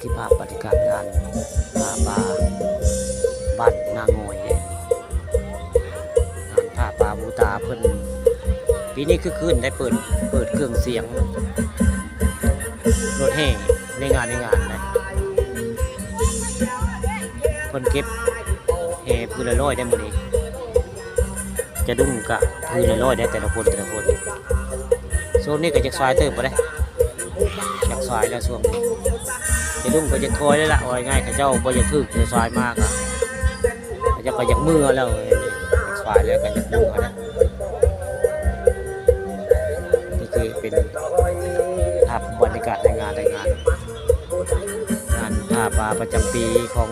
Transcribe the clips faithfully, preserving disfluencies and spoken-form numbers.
ที่ภาพบรรยากาศงานผ้าป่าบ้านนางอยเนี่ย งานผ้าป่าบูตาเพิ่น ปีนี้คือคืนได้เปิด เปิดเครื่องเสียง รถแห่ในงาน ในงานนะ เพิ่นเก็บแห่พื้นละร้อยได้มื้อนี้ จะดุ้งกะพื้นละร้อยได้แต่ละคน แต่ละคน โซนนี้ก็จักสายเติบบ่ได้ จักสายแล้วช่วงนี้ จะดุ้งก็จะคอยแล้วล่ะ ว่าง่ายๆ เขาเจ้าบ่อยากถืกเดี๋ยวสายมากอะ เขาเจ้าก็อยากเมือแล้ว สายแล้วก็อยากเมือแล้ว นี่คือเป็นภาพบรรยากาศในงาน ในงาน งานผ้าป่าประจำปีของ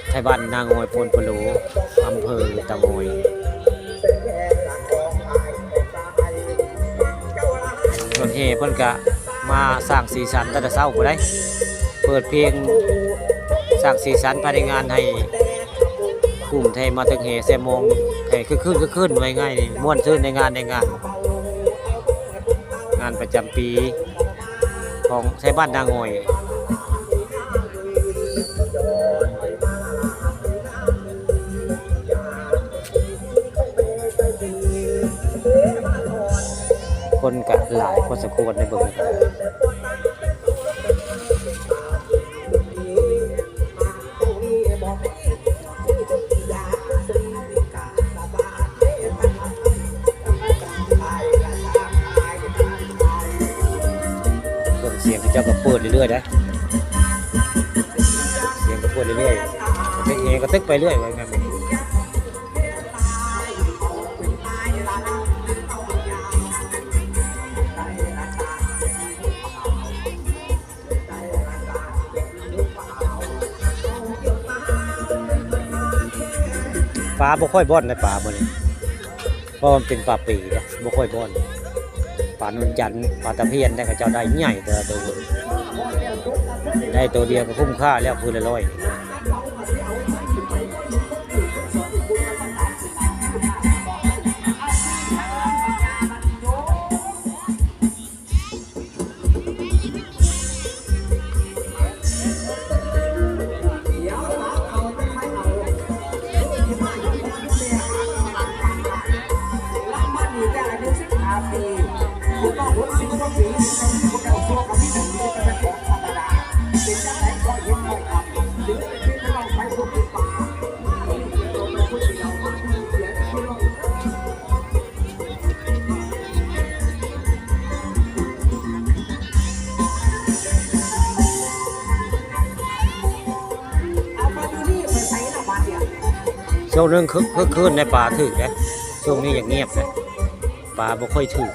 ไทบ้านนางอยโพนพะโล อำเภอเต่างอย รถแห่เพิ่นกะมาสร้างสีสันตั้งแต่เช้าพู้นได๋ เปิดเพลงสร้างสีสันภายในงานให้กลุ่มไทมาตึกแห่แซมมองให้คึกคื้น คึกคื้น ว่าง่ายๆ นี่ ม่วนซื่นในงาน ในงาน งานประจำปีของไทบ้านนางอย คนกะหลายพอสมควรในเบิ่ง เครื่องเสียงเขาเจ้าก็เปิดเรื่อยๆ ได้ เสียงก็เปิดเรื่อยๆ เฮ็ดแห่ก็ตึกไปเรื่อย ว่างั้น ปลาบ่ค่อยบ่อนในปลามื้อนี้ เพราะมันเป็นปลาปีนะ บ่ค่อยบ่อน ปลานวลจันทร์ ปลาตะเพียนได้ เขาเจ้าได้ใหญ่แต่ละตัว ได้ตัวเดียวก็คุ้มค่าแล้ว พื้นละร้อย ช่วงหนึ่งคึก คึกคืนในป่าถืกเด้ ช่วงนี้อย่างเงียบเลย ป่าบ่ค่อยถืก